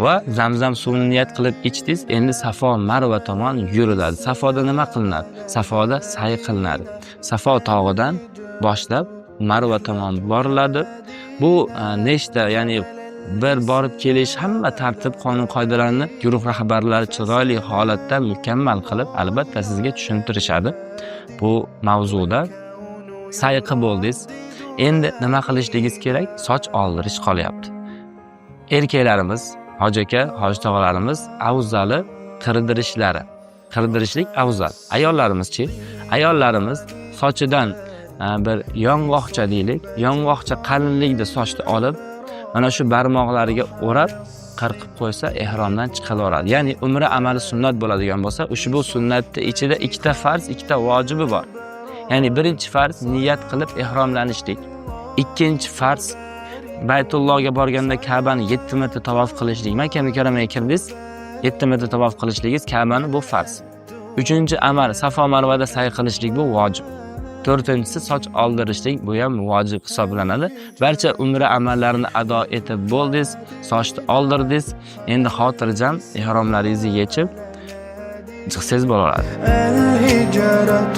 Va Zamzam suvini niyat qilib ichdingiz, endi Safo Marva tomon yuriladi. Safoda nima qilinadi? Safoda sa'y qilinadi. Safo tog'idan boshlab Marva tomon boriladi. Bu nechta, ya'ni bir borib kelish, hamma tartib, qonun qoidalarni guruh rahbarlari chiroyli holatda mukammal qilib albatta sizga tushuntirishadi. Bu mavzuda sa'y qilib bo'ldingiz. Endi nima qilishligingiz kerak? Soch oldirish qolyapti. Erkaklarimiz, hoji aka, hoji tog'alarimiz afzali qirdirishlari. Qirdirishlik afzal. Ayollarimizchi? Ayollarimiz sochidan bir yong'oqcha deylik, yong'oqcha qalinlikda sochni olib, mana shu barmoqlariga o'rab qirqib qo'ysa ehromdan chiqilaveradi. Ya'ni umra amali sunnat bo'ladigan bo'lsa, ushbu sunnatning ichida ikkita farz, ikkita vojibi bor. Ya'ni birinchi farz niyat qilib ehromlanishlik. Ikkinchi farz Baytullohga borganda Ka'bani 7 marta tavof qilishlik. Makka mukarramaga kirdingiz, 7 marta tavof qilishligingiz Ka'bani bu farz. Uchinchi amal Safo Marvada sa'y qilishlik bu vojib. To'rtinchisi soch oldirishlik, bu ham vojib hisoblanadi. Barcha umra amallarini ado etib bo'ldingiz, sochni oldirdingiz, endi xotirjam ihromlaringizni yechib chiqsangiz bo'laveradi. الهجرة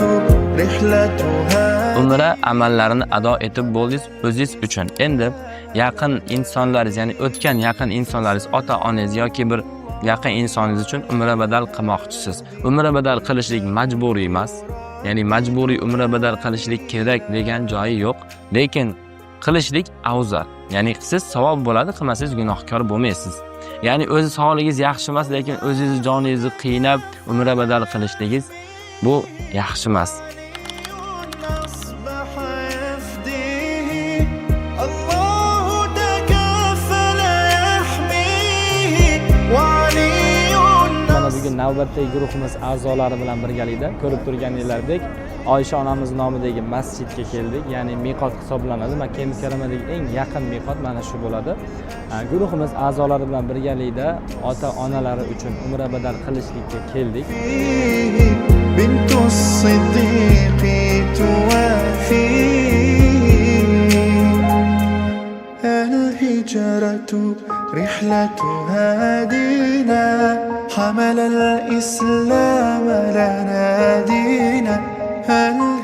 رحلتها Umra amallarini ado etib bo'ldingiz o'zingiz uchun. Endi yaqin insonlaringiz, ya'ni o'tgan yaqin insonlaringiz, ota-onangiz yoki bir yaqin insoningiz uchun umra badal qilmoqchisiz. Umra badal qilishlik majburiy emas. Ya'ni majburiy umra badal qilishlik kerak degan joyi yo'q, lekin qilishlik afzal. Ya'ni qilsangiz savob bo'ladi, qilmasangiz gunohkor bo'lmaysiz. Ya'ni o'zi sog'ligingiz yaxshi emas, lekin o'zingizni joningizni qiynab umra badal qilishligingiz bu yaxshi emas. أصبح يفديه الله تكفل يحميه وعلي Mana bugun navbatdagi guruhimiz a'zolari bilan birgalikda ko'rib turganinglardek Oysha onamiz nomidagi masjidga keldik. Ya'ni miqot hisoblanadi. Makka mukarramadagi eng yaqin miqot mana shu bo'ladi. Guruhimiz a'zolari bilan birgalikda ota-onalari uchun umra badal qilishlikka keldik. بنت الصديق توافيه الهجرة رحلة هادينا حمل الإسلام لنا دينا.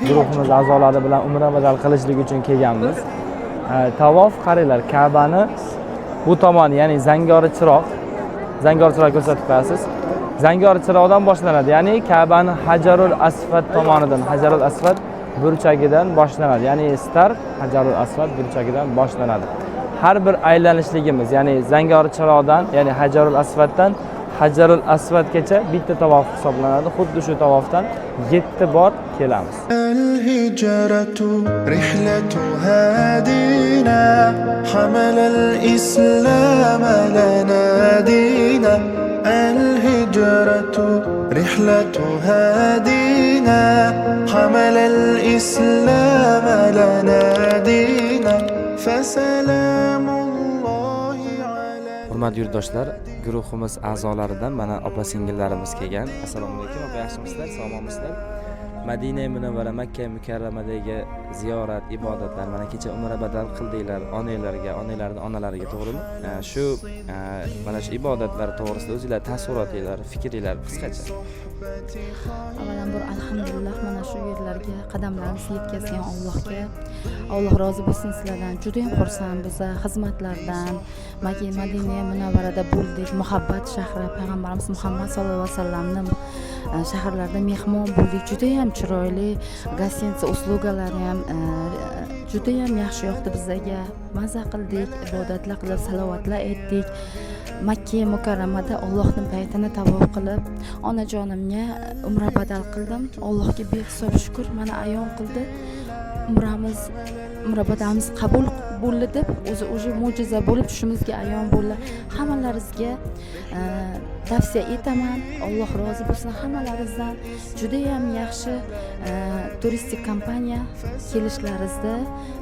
Guruhimiz a'zolari bilan umra badal qilishlik uchun kelganmiz. Tavof qaranglar, Ka'bani bu tomoni, ya'ni zangori chiroq, zangori chiroq ko'rsatib qo'yasiz. Zangori chiroqdan boshlanadi, ya'ni Ka'bani Hajarul Asfad tomonidan, Hajarul Asfad burchagidan boshlanadi. Ya'ni start Hajarul Asfad burchagidan boshlanadi. Har bir aylanishligimiz, ya'ni zangori chiroqdan, ya'ni Hajarul Asfaddan Hajarul Asfadgacha bitta tavof hisoblanadi. Xuddi shu tavofdan 7 bor kelamiz. الهجرة رحلة هادينا حمل الإسلام لنا دينا الهجرة رحلة هادينا حمل الإسلام لنا دينا فسلام الله على Hurmatli yurtdoshlar, guruhimiz a'zolaridan mana opa-singillarimiz kelgan. Assalomu alaykum, opa, yaxshimisizlar, sog'lommisizlar? Madina Munavvara, Makka mukarramadagi ziyorat, ibodatlar, mana kecha umra badal qildinglar onanglarga, onanglarning onalariga, to'g'rimi? Shu mana shu ibodatlar to'g'risida o'zinglar taassurotinglar, fikringlar qisqacha. Avvalambor alhamdulillah, mana shu yerlarga qadamlarimizni yetkazgan Allohga Alloh rozi bo'lsin sizlardan. Juda ham xursandmiz xizmatlardan. Madina Munavvarada bo'ldik, muhabbat shahri, payg'ambarimiz Muhammad sallallohu alayhi vasallamni shaharlarida mehmon bo'ldik. Juda ham chiroyli гостиница, услуга lari ham juda ham yaxshi yoqdi bizlarga. Maza qildik, ibodatlar qilib, salovatlar aytdik. Makka mukarramada Allohning baytini tavof qilib, onajonimga umra badal qildim. Allohga behisob shukur, mana ayon qildi. Umramiz, umra badalimiz qabul bo'ldi deb o'zi уже mo'jiza bo'lib tushimizga ayon bo'ldi. Hammalaringizga tavsiya etaman. Alloh rozi bo'lsin hammalaringizdan. Juda ham yaxshi turistik kompaniya, kelishlaringizni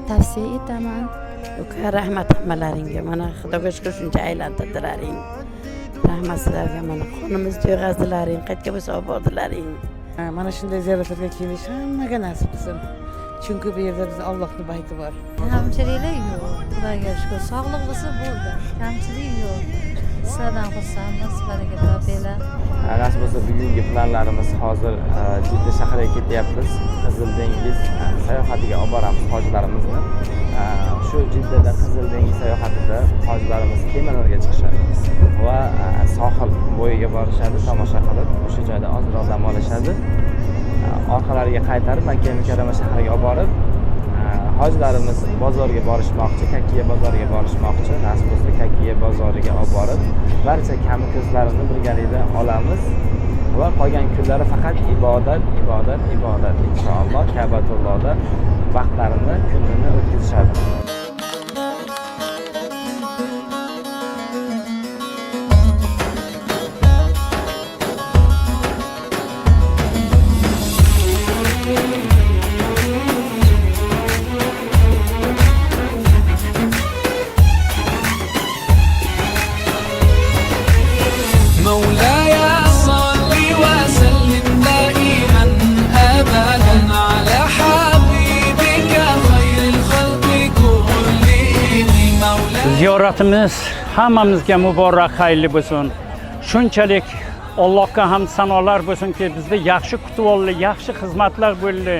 tavsiya etaman. Uka, rahmat hammalaringga. Mana Xudoga shukur, shuncha aylantirdilaring. Rahmat sizlarga. Mana qonimizni to'yg'azdilaring, qayerga bo'lsa olib bordilaring. Mana shunday ziyoratlarga kelish hammaga nasib qilsin, chunki bu yerda bizni Allohni bayti bor. Kamchiliklar yo'q, Xudoga shukur, sog'liq bo'lsa bo'ldi, kamchilik yo'q. Sizlardan xursandmiz, baraka topinglar. Nasib bo'lsa, bugungi planlarimiz hozir Jidda shahriga ketyapmiz. Qizil dengiz sayohatiga olib boramiz hojilarimizni. Shu Jiddada Qizil dengiz sayohatida hojilarimiz kemalarga chiqishadi va sohil bo'yiga borishadi, tomosha qilib, o'sha joyda ozroq dam olishadi. Orqalariga qaytarib Makka mukarrama shahriga olib borib, hojilarimiz bozorga borishmoqchi, Kakkiya bozoriga borishmoqchi. Nasib bo'lsa, Kakkiya bozoriga olib borib, barcha kami ko'zlarini birgalikda olamiz va qolgan kunlari faqat ibodat, ibodat, ibodat, inshaalloh Ka'batullohda vaqtlarini, kunini o'tkazishadi. Ziyoratimiz hammamizga muborak, xayrli bo'lsin. Shunchalik Allohga ham sanolar bo'lsinki, bizni yaxshi kutib oldi, yaxshi xizmatlar bo'ldi.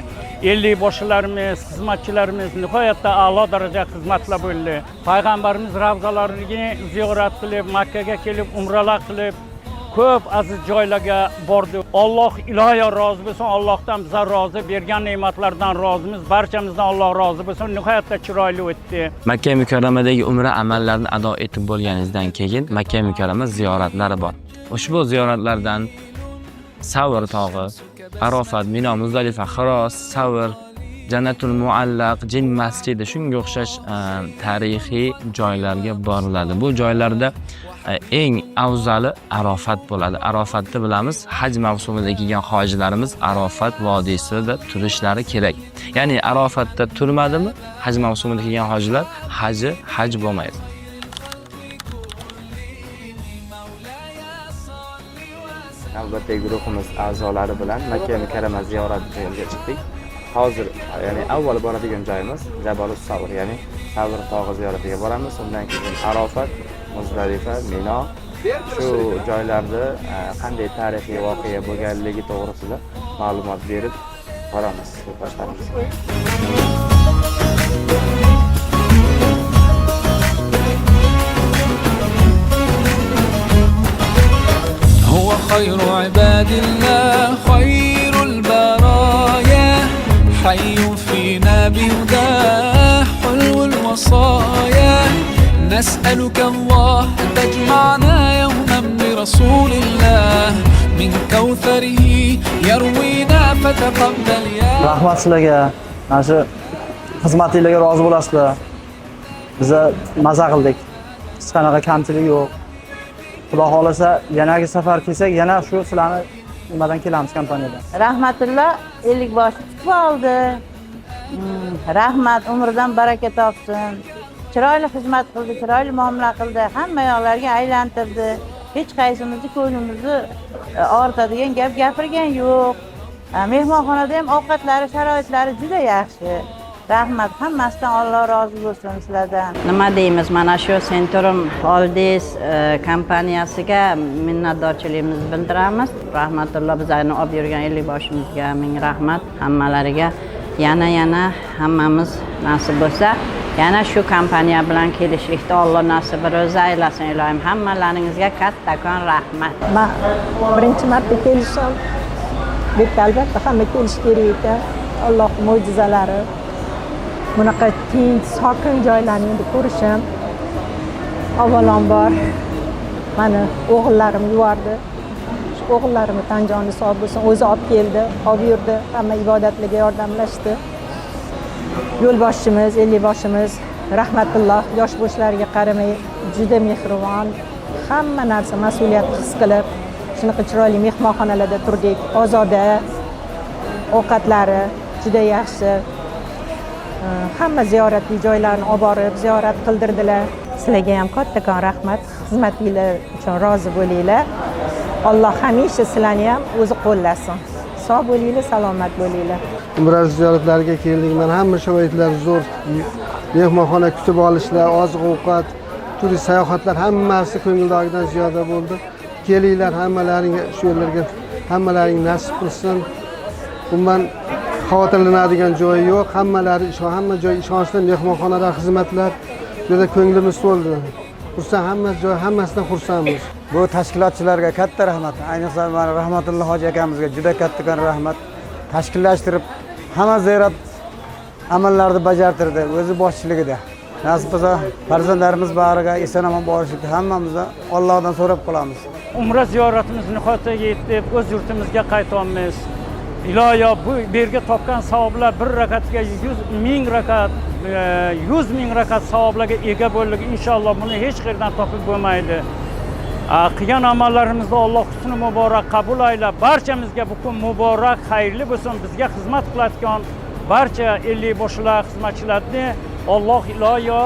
Ellikboshilarimiz, xizmatchilarimiz nihoyatda a'lo daraja xizmatlar bo'ldi. Payg'ambarimiz ravzalarini ziyorat qilib, Makkaga kelib, umralar qilib, ko'p aziz joylarga bordi. Alloh iloyo rozi bo'lsin, Allohdan bizlar rozi, bergan ne'matlardan rozimiz, barchamizdan Alloh rozi bo'lsin. Nihoyatda chiroyli o'tdi. Makka mukarramadagi umra amallarini ado etib bo'lganingizdan keyin Makka mukarrama ziyoratlari bor. Ushbu ziyoratlardan Savr tog'i, Arofat, Mino, Muzdalifa, Xiros, Savr, Jannatul Muallaq, Jin masjidi shunga o'xshash tarixiy joylarga boriladi. Bu joylarda eng afzali Arofat bo'ladi. Arofatni bilamiz, haj mavsumida kelgan hojilarimiz Arofat vodiysida turishlari kerak. Ya'ni Arofatda turmadimi, haj mavsumida kelgan hojilar haji haj bo'lmaydi. Navbatdagi guruhimiz a'zolari bilan Makka mukarrama ziyoratiga yo'lga chiqdik. Hozir, ya'ni avval boradigan joyimiz Jabalus Savr, ya'ni Savr tog'i ziyoratiga boramiz. Undan keyin Arofat, Muzdalifa, Mino, shu joylarda qanday tarixiy voqea bo'lganligi to'g'risida ma'lumot berib boramiz yurtdoshlarimizga. هو خير عباد الله خير البرايا حي فينا بهداه حلو الوصايا نسألك الله أن تجمعنا يوما برسول الله من كوثره يروينا فتقبل يا Rahmat sizlarga, mana shu xizmatinglarga rozi bo'lasizlar. Biza maza qildik. Hech qanaqa kamchilik yo'q. Xudo xohlasa yanagi safar kelsak, yana shu sizlarni nimadan kelamiz kompaniyadan. Rahmatulloh ellikboshi tutib oldi. Rahmat, umridan baraka topsin. Chiroyli xizmat qildi, chiroyli muomala qildi, hamma yoqlarga aylantirdi. Hech qaysimizni ko'nglimizni og'ritadigan gap gapirgan yo'q. Mehmonxonada ham ovqatlari, sharoitlari juda yaxshi. Rahmat, hammasidan Alloh rozi bo'lsin sizlardan. Nima deymiz, mana shu Centrum Holidays kompaniyasiga minnatdorchiligimizni bildiramiz. Rahmatulloh bizlarni olib yurgan ellikboshimizga ming rahmat, hammalariga. Yana hammamiz nasib bo'lsa, yana shu kompaniya bilan kelishlikda Alloh nasib ro'za aylasin iloyim. Hammalaringizga kattakon rahmat. Men birinchi marta kelishim. Bu yerda albatta hamma kelish kerak ekan. Alloh mo'jizalari. Bunaqa tinch, sokin joylarni endi ko'rishim avvalambor mani o'g'illarim yubordi. Shu o'g'illarimni tan joni sog' bo'lsin, o'zi olib keldi, olib yurdi, hamma ibodatlarga yordamlashdi. Yo'lboshchimiz, ellikboshimiz rahmatulloh yosh bo'lishlariga qaramay juda mehribon, hamma narsa mas'uliyatni his qilib, shunaqa chiroyli mehmonxonalarda turdik, ozoda, ovqatlari juda yaxshi. Hamma ziyoratli joylarni olib borib, ziyorat qildirdilar. Sizlarga ham kattakon rahmat. Xizmatinglar uchun rozi bo'linglar. Alloh hamisha sizlarni ham o'zi qo'llasin. Sog' bo'linglar, salomat bo'linglar. Umra ziyoratlariga keldik. Mana hamma sharoitlar zo'r. Mehmonxona kutib olishlar, oziq-ovqat, turist sayohatlar hammasi ko'ngildagidan ziyoda bo'ldi. Kelinglar, hammalaringga shu yerlarga hammalaring nasib qilsin. Umuman xavotirlanadigan joyi yo'q. Hammalari hamma joy ishonchli mehmonxonalar, xizmatlar. Bu yerda ko'nglimiz to'ldi. Xursand, hamma joy, hammasidan xursandmiz. Bu tashkilotchilarga katta rahmat. Ayniqsa mana Rahmatulloh hoji akamizga juda kattakon rahmat. Tashkillashtirib, hamma ziyorat amallarini bajartirdi o'zi boshchiligida. Nasib bo'lsa farzandlarimiz bag'riga eson-omon borishlikni hammamiz Allohdan so'rab qolamiz. Umra ziyoratimiz nihoyatga yetib, o'z yurtimizga qaytamiz. Iloyo bu yerga topgan savoblar bir rakatga 100 000 rakat, 100 000 rakat savoblarga ega bo'ldik. Inshaalloh buni hech qayerdan topib bo'lmaydi. Qilgan amallarimizni Alloh husni muborak qabul aylab, barchamizga bu kun muborak, xayrli bo'lsin. Bizga xizmat qiladigan barcha ellikboshilar, xizmatchilarni Alloh iloyo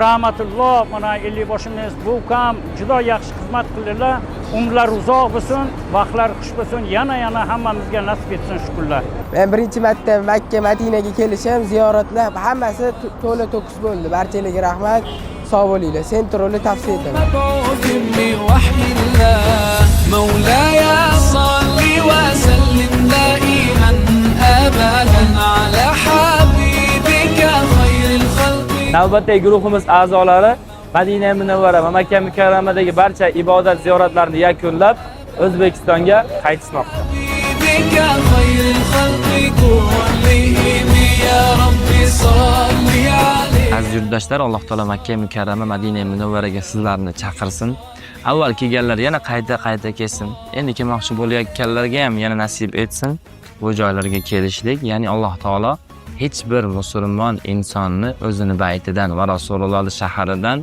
rahmatulloh mana ellikboshimiz bu ukam juda yaxshi xizmat qildilar. Umrlari uzoq bo'lsin, vaqtlari xush bo'lsin, yana hammamizga nasib etsin shu kunlar. Men birinchi marta Makka, Madinaga kelishim, ziyoratlar hammasi to'la to'kis bo'ldi. Barchalarga rahmat. Sog' bo'linglar. Sentrolni tavsiya etaman. مبعوث بوحي الله مولاي صل وسلم دائما أبدا على حبيبك خير الخلق. Navbatdagi guruhimiz a'zolari Madina Munavvara va Makka Mukarramadagi barcha ibodat ziyoratlarini yakunlab, O'zbekistonga qaytishmoqda. حبيبك خير الخلق كلهم، يا رب صل عليه. Aziz yurtdoshlar, Alloh taolo Makka Mukarrama, Madina Munavvaraga sizlarni chaqirsin. Avval kelganlar yana qayta-qayta kelsin. Endi kelmoqchi bo'layotganlarga ham yana nasib etsin bu joylarga kelishlik. Ya'ni Alloh taolo hech bir musulmon insonni o'zini baytidan va Rasululloh shahridan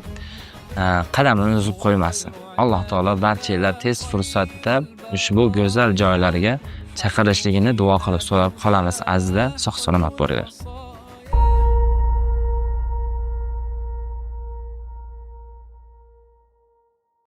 qadamini uzib qo'ymasin. Alloh taolo barchalar tez fursatda ushbu go'zal joylarga chaqirishligini duo qilib so'rab qolamiz, azizlar. Sog' salomat bo'linglar.